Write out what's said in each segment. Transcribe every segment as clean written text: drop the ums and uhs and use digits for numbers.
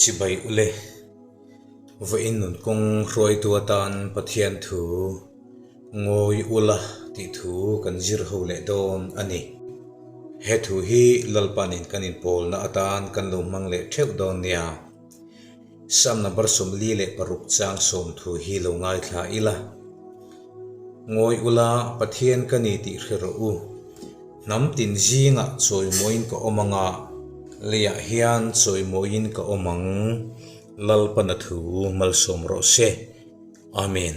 Chibai ule, vawiin nun kawng hruaitu atan Pathian thu ngawi ula tih thu kan zir ho leh dawn a ni. He thu hi Lalpanin kan inpawlna atan kan lo hmang leh theuh dawn nia. Psalm number 46 chang sawm thu hi lo ngaithla ila. Ngawi ula, Pathian ka ni tih hre rawh u. Hnam tin zingah chawimawiin ka awm ang a, leiah hian chawimawiin ka awm ang, Lalpana thu malsawm rawh se. Amen.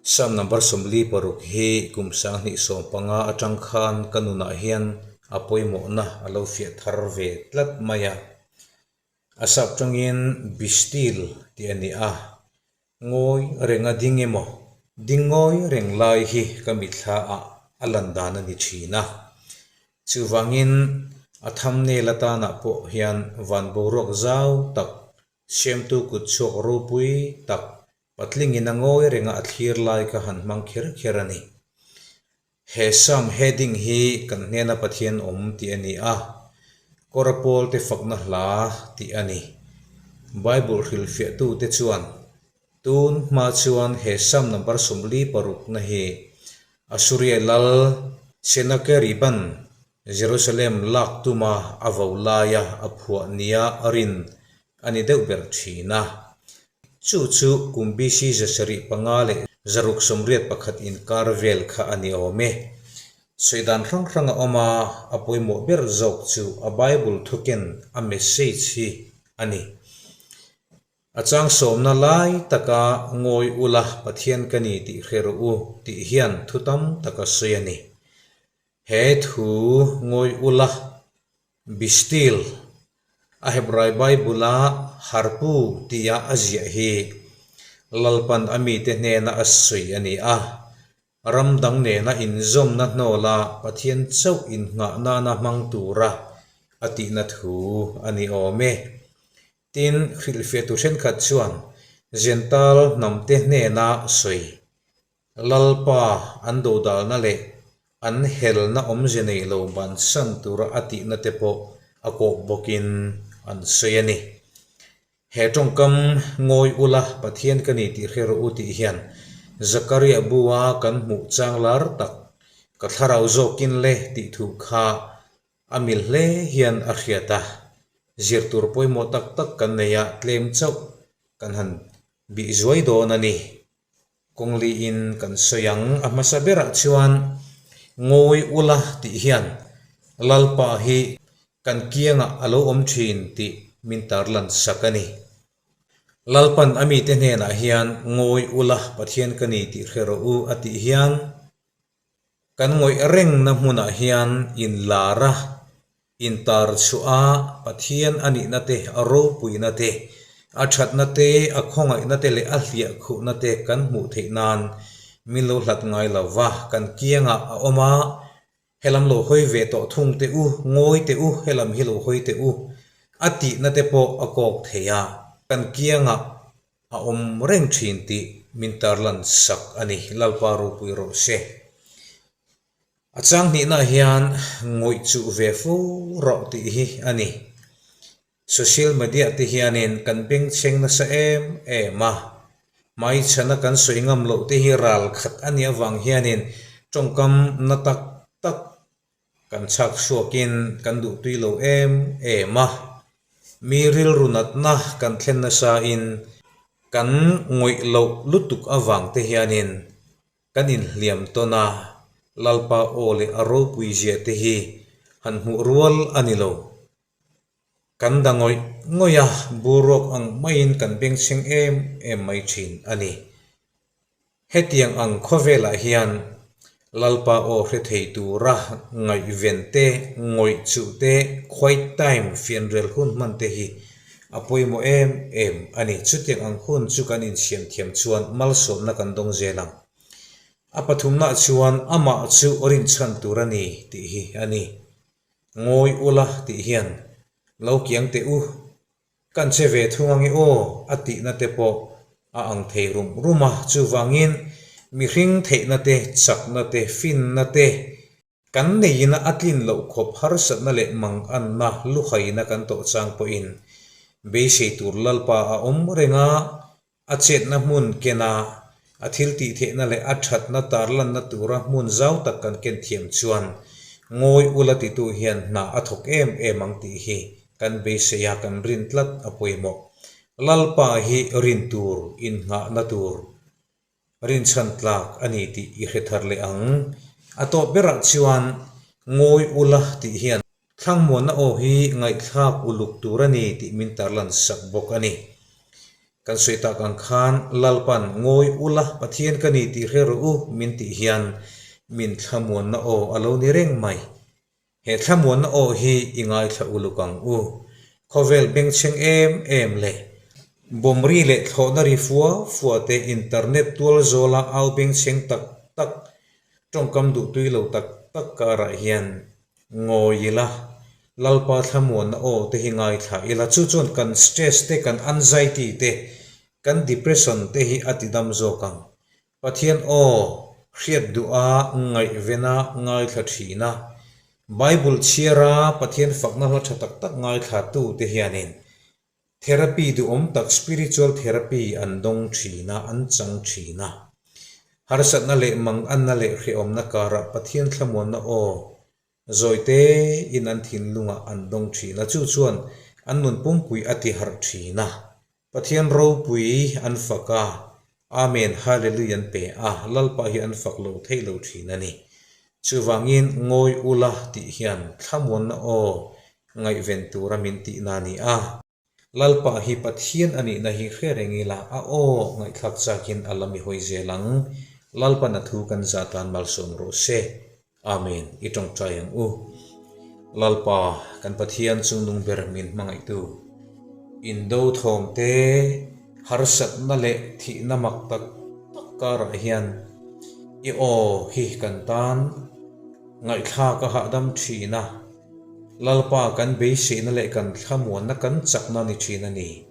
Psalm number 46 hi kum 2015 atang khan ka nunah hian a pawimawhna a lo fiah thar ve tlat mai a. A sap tangin Be still tih a ni a, Ngawi reng a ding emaw? Ding ngawi reng lai hi ka mitthla ah a lan dan a ni thin a. Chuvangin a thumbnail atanah pawh hian van boruak zau tak, siamtu kut chhuak ropui tak patlingin a ngawi renga a thlir lai ka han hmang kher kher a ni. He Psalm heading hi kan hnena Pathian awm tih a ni a, Kawra pawlte fakna hla tih a ni. Bible hrilhfiahtute chuan tun hma chuan he Psalm number 46 na hi Assuria lal Sennacherib-a'n Jerusalem lak tuma a vo laia a phuah nia rin a ni deuh ber thin a. Chu chu kum BC 75 leh 681 inkar vel kha a ni awm e. Sawi dan hrang hrang a awm a, a pawimawh ber zawk chu a Bible thuken a message hi a ni. A chang sawmna lai taka ngawi ula Pathian ka ni tih hre rawh u tih hian thu tam tak a sawi a ni. He thu ngawi ula Be still, a Hebrai Bible-a harpu tia a ziah hi Lalpan a mite hnena a sawi a ni a. Ram dang nena inzawmna hnawla Pathian chauh innghah nana hmang tura a tihna thu a ni awm e. Tin, hrilhfiahtu thenkhat chuan Jentail hnamte hnena sawi Lalpa an dodalna leh an helna awmze nei lo bansan tura a tihna te pawh a kawk bawkin an sawi a ni. He tawngkam ngawi ula Pathian ka ni tih hre rawh u tih hian Zakaria bua kan hmuh chang lar tak ka thlarau zawkin le tih thu kha a mil hle hian a hriat a, zir tur pawimawh tak tak kan nei a tlem chauh kan han bih zuai dawn a ni. Kawng liin kan sawi ang. A hmasa berah chuan ngawi ula tih hian Lalpa hi kan kiangah a lo awm thin tih min tarlan sak a ni. Lalpan a mite hnenah hian ngawi ula Pathian ka ni tih hre rawh u a tih hian Kan ngawih rengna hmunah hian inlar a, intar chhuah a, Pathian a nihna te, a ropuina te, a thatna te, a khawngaihna te leh a hliahkhuhna te kan hmuh theih nan min lo hlat ngai lo va, kan kiangah a awm a, helam lo hawi ve tawh thung teh u, ngawi teh u, helam hi lo hawi teh u, a tihna te pawh a kawk thei a, kan kiangah A awm reng thin tih min tarlan sak a ni, Lalpa ropui rawh se. A chang hnihnaah hian ngawih chuh ve fo rawh tih hi a ni. Social media te hianin kan bengchheng nasa em em a, hmaichhana kan sawi ngam loh te hi ral khat a nih avang hianin tawngkam na tak tak Kan chhak chhuakin kan duhtui lo em em a, mi rilru natna kan thlen nasain kan ngawih loh lutuk avang te hianin kan inhliam tawn a, Lalpa aw leh a ropui zia te hi han hmuh rual a ni lo. Kan da ngawih ngawih a, boruak ang maiin kan bengchheng em em mai thin a ni. Hetiang ang khawvelah hian Lalpa aw hre thei tura ngaihven te, ngawih chuh te, quiet time, fianrial hun hman te hi a pawimawh em em a ni. Chutiang ang hun chu kan insiam thiam chuan malsawmna kan dawng zel ang. A pathumnaah chuan amah chu rinchhan tur a ni tih hi a ni. Ngawi ula tih hian lo kiang teh u. Kan che ve thung ange aw a tihna te pawh a ang thei rum rum a, chuvangin mihring theihna te, chakna te, finna te kan neiin a tlin loh khawp harsatna leh manganna luhaina kan tawh chang pawhin. Beisei tur Lalpa a awm reng a, a chetna hmun kena a thil tihtheihna leh a thatna tarlanna tura hmun zau tak kan ken thiam chuan ngawi ula titu hian hna a thawk em em ang tih hi kan beisei a, kan rin tlat a pawimawh. Lalpa hi rin tur, innghahna tur rinchhan tlak a ni tih i hre thar leh ang. A tawp berah chuan ngawi ula tih hian thlangmuanna aw hi ngaihthlak uluk tur a ni tih min tarlan sak bawk a ni. Kan sawi tak ang khan Lalpan ngawi ula Pathian ka ni tih hre rawh u min tih hian min thlamuanna aw a lo ni reng mai. He thlamuanna aw hi i ngaithla uluk ang u. Khawvel bengchheng em em leh bomb ri leh thlawhna ri fua fua te internet tual zawla au bengchheng tak tak, tawngkam duhtui lo tak tak karah hian ngawi ila, Lalpa thlamuanna aw te hi ngaithla ila chu chuan kan stress te, kan anxiety te, kan depression te hi a tidam zawk ang. Pathian aw, hriat duha ngaihvena ngaithla thin a, Bible chhiara Pathian fakna hla tha tak tak ngaithlatu te hianin therapy duhawm tak spiritual therapy an dawng thin a, an chang thin a. Harsatna leh manganna leh hrehawmna karah Pathian thlamuanna aw zawite in an thinlungah an dawng thin a, chu chuan an nun pumpui a tiharh thin a. Pathian ropui an fak a, Amen Hallelujah an pe a, Lalpa hi an fak lo theih lo thin a ni. Chuvangin ngawi ula tih hian thlamuanna aw ngaihven tura min tihna a ni a. Lalpa hi Pathian a nihna hi hre reng ila a aw ngaihthlak chakin a la mi hawi zel ang. Lalpan a thu kan zah tan malsawm rawh se. Amen. I tawngtai ang u. Lalpa, kan Pathian chungnung ber min hmangaihtu, indo thawm te, harsatna leh thihna mak tak tak karah hian i aw hi kan tan ngaihthlak a hahdam thin a. Lalpa kan beiseihna leh kan thlamuanna kan chakna ni thin a ni.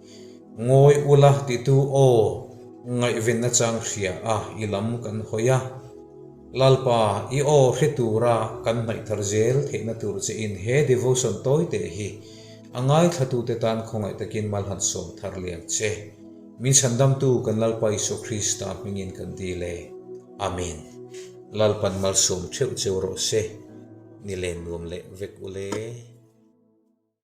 Ngawi ula titu aw ngaihvenna chang hria a i lam kan hawi a. Lalpa, i aw hre tura kan hnaih thar zel theihna tur che in he devotion tawi teh hi a ngaithlatute tan khawngaih takin mal han sawm thar lian che. Min chhandamtu kan Lalpa Isua Krista hmingin kan dil e. Amen. Lalpan malsawm theuh cheu rawh se. Ni len nuam leh vek ule.